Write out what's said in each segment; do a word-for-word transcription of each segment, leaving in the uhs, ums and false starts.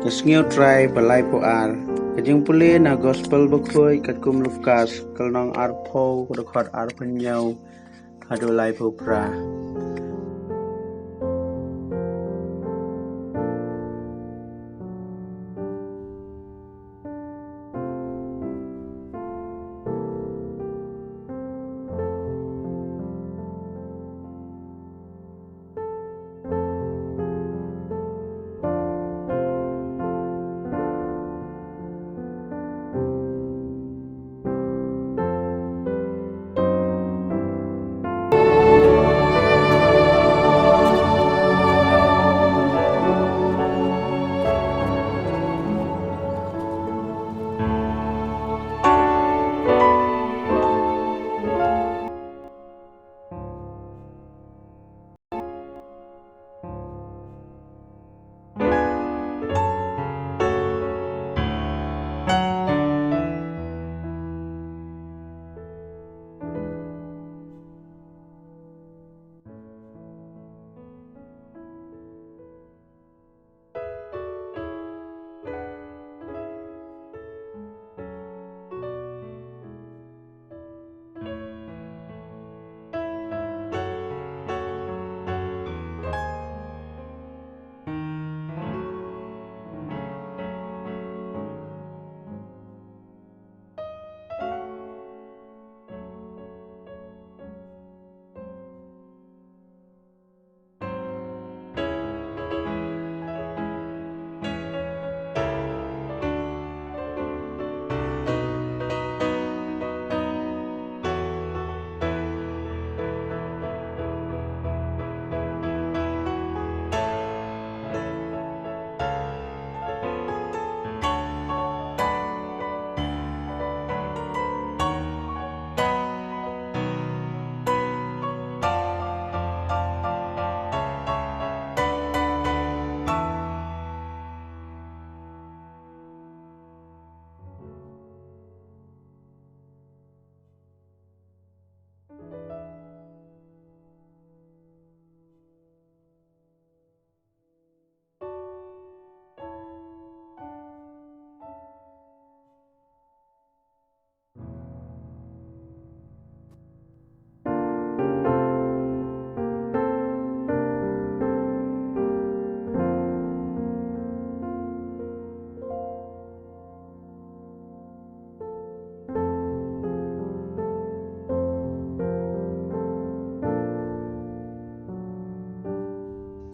Ka Sngi U Trai ba laiphew ar. Ka jingpule na Gospel bakhuid katkum u Lukas, ka lynnong arphew, ka dkhot arphew hynñiew haduh laiphew phra.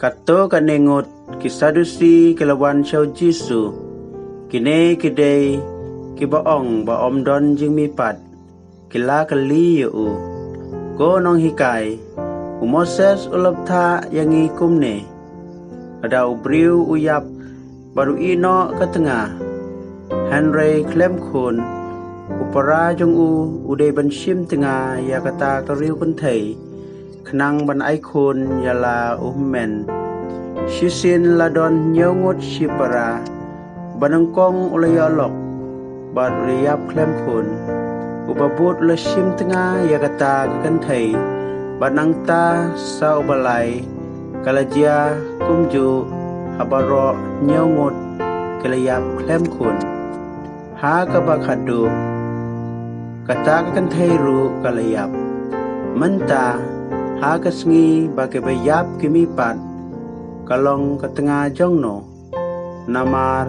Kato kane ngut ki Sadusi ki la wan sha u Jisu, kine ki dei kiba ong ba ym don jingmihpat. Ki la kylli ïa u, "Ko Nonghikai, u Moses u la bthah ïa ngi kumne, lada u briew u ïap bad u ïeh noh ka tnga, hynrei khlem khun, u para jong u u dei ban shim tnga ïa kata ka riew kynthei, khnang ban ai khun ïa la u hynmen. Shisien la don hynñiew ngut shipara, ba nyngkong u la ïoh lok bad u la ïap khlem khun. Uba bud u la shim tnga ïa kata ka kynthei, bad nangta sa uba lai ka la jia kumjuh, ha baroh hynñiew ngut ki la ïap khlem khun." Ha kaba khatduh, kata ka kynthei ruh ka la ïap. Mynta, ha ka sngi ba kiba ïap ki mihpat, ka long ka tnga jong no? Namar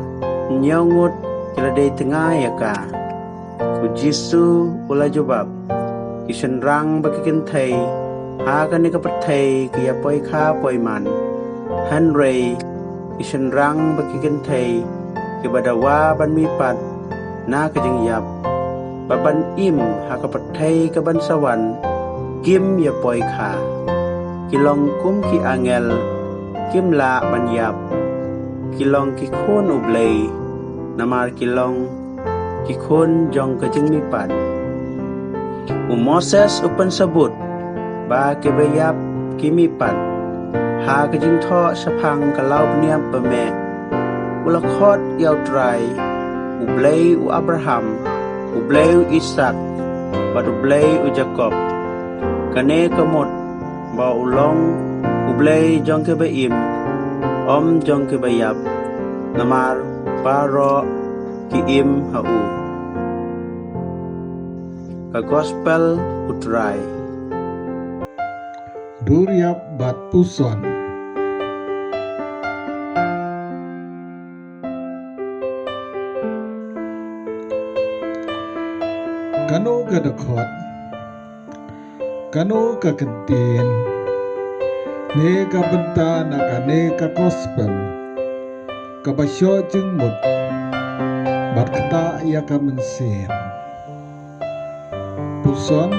hynñiew ngut ki la dei tnga ïa ka. U Jisu u la jubab, "Ki shynrang bad ki kynthei ha kane ka pyrthei ki ïa poi kha poi man. Hynrei ki shynrang bad ki kynthei kiba dawa ban mihpat na ka jingïap, bad ban im ha ka pyrthei kaban sa wan, kim ïa poi kha. Ki long kum ki angel, kim lah ban ïap. Ki long ki khun U Blei, namar ki long ki khun jong ka jingmihpat. U Moses u pynsabut ba kiba ïap ki mihpat. Ha ka jingthoh shaphang ka law bniap ba meh, u la khot ïa U Trai, U Blei u Abraham, U Blei u Isaak, bad U Blei u Jakob. Kane ka mut ba u long U Blei jong kiba im, ym jong kiba ïap. namar baroh ki im ha u. Ka Gospel u Trai. Duriap bad puson. Kano ka dkhot, kano ka kyntien, ne ka bynta na kane ka Gospel kaba shoh jingmut bad ktah ïa ka mynsiem? Puson,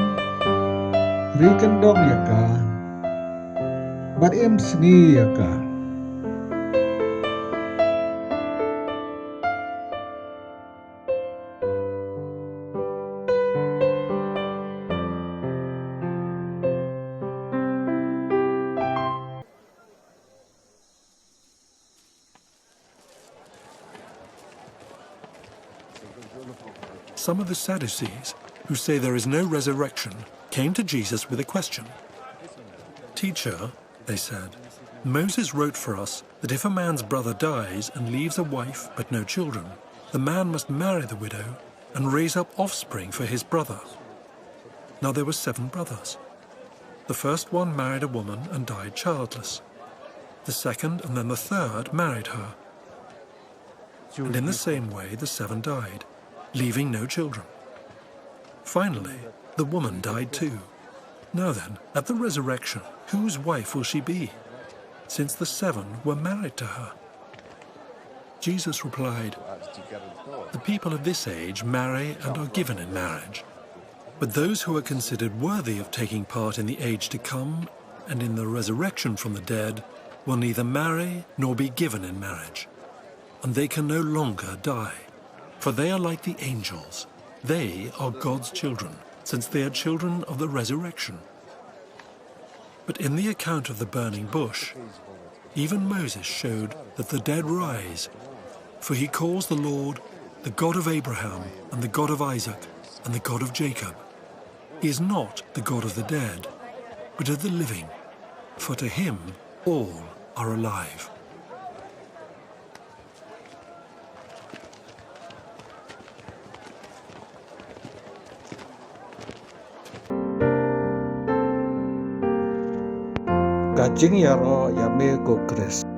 ri kyndong ïa ka bad im sngi ïa ka. Some of the Sadducees, who say there is no resurrection, came to Jesus with a question. "Teacher," they said, "Moses wrote for us that if a man's brother dies and leaves a wife but no children, the man must marry the widow and raise up offspring for his brother. Now there were seven brothers. The first one married a woman and died childless. The second and then the third married her. And in the same way the seven died, leaving no children. Finally, the woman died too. Now then, at the resurrection, whose wife will she be, since the seven were married to her?" Jesus replied, "The people of this age marry and are given in marriage. But those who are considered worthy of taking part in the age to come and in the resurrection from the dead will neither marry nor be given in marriage. And they can no longer die, for they are like the angels. They are God's children, since they are children of the resurrection." But in the account of the burning bush, even Moses showed that the dead rise, for he calls the Lord the God of Abraham and the God of Isaac and the God of Jacob. He is not the God of the dead, but of the living, for to him all are alive. Ka jingïaroh ïa me ko Khrist.